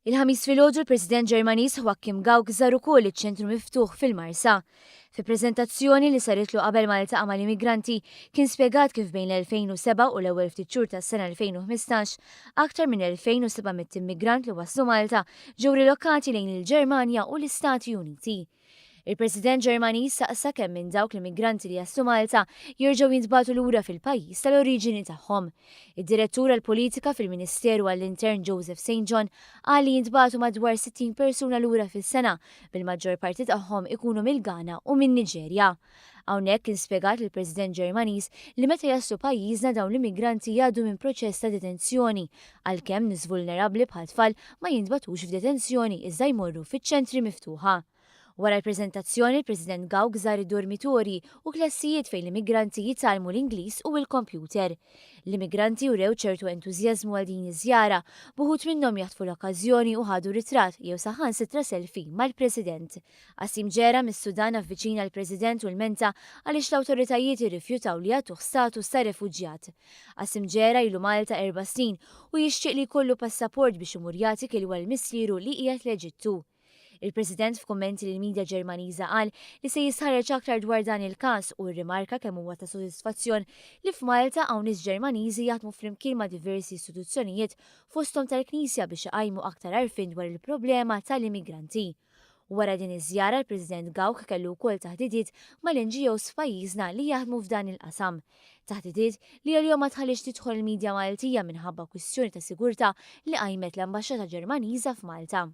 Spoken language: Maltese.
Il-Ħamis filgħodu l-President Ġermaniż Joachim Gauck żar ukoll iċ-ċentru miftuħ fil-Marsa. Fi preżentazzjoni li saritlu qabel ma ltaqa' mal-immigranti kien spjegat kif bejn l-2007 u l-ewwel ftit xhur tas-sena 2015 aktar minn 2,700 immigrant li waslu Malta ġew rilokati lejn il-Ġermanja u l-Istati Uniti. Il-President Ġermaniż saqsa kemm minn dawk l-immigranti li jaslu Malta jerġgħu jintbagħtu lura fil-pajjiż tal-oriġini tagħhom. Id-Direttur għall-Politika fil-Ministeru għall-Intern Joseph St John qal li jintbagħtu madwar 60 persuna lura fis-sena, bil-maġġor parti tagħhom ikunu mill-Ghana u min-Niġerja. Hawnhekk kien spjegat lill-President Ġermaniż li meta jaslu pajjiżna dawn l-immigranti jgħaddu minn proċess ta' detenzjoni, għalkemm nies vulnerabbli bħal tfal ma jintbagħtux f'detenzjoni iżda jmorru fiċ-ċentri miftuħa. Wara l-preżentazzjoni, il-President Gauck żar id-dormitorji u klassijiet fejn l-immigranti jitgħallmu l-Ingliż u l-kompjuter. L-immigranti urew ċertu entużjażmu għal din iż-żjara, b'uħud minnhom jaħtfu l-okkażjoni u ħadu ritratt jew saħansitra selfie mal-President. Asim Ġera mis-Sudan avviċina l-President u lmenta għaliex l-awtoritajiet irrifjutaw li jagħtuh status ta' refuġjat. Asim Ġera ilu Malta 4 snin u jixtieq li jkollu passaport biex imur jagħti kilwa lil missieru li qiegħed l-Eġittu. Il-President f'kummenti lil media Ġermaniża qal li se jistħarreġ aktar dwar dan il-każ u rrimarka kemm huwa ta' sodisfazzjon li f'Malta hawn nies Ġermaniżi jaħdmu flimkien ma' diversi istituzzjonijiet, fosthom tal-Knisja, biex iqajmu aktar għarfien dwar il-problema tal-immigranti. Wara din iż-żjara, l-President Gauck kellu wkoll taħdidiet mal-NGOs f'pajjiżna li jaħdmu f'dan il-qasam. Taħdidiet li għalihom ma tħallix tidħol il-medja Maltija minħabba kwistjoni ta' sigurtà li qajmet l-Ambaxxata Ġermaniża f'Malta.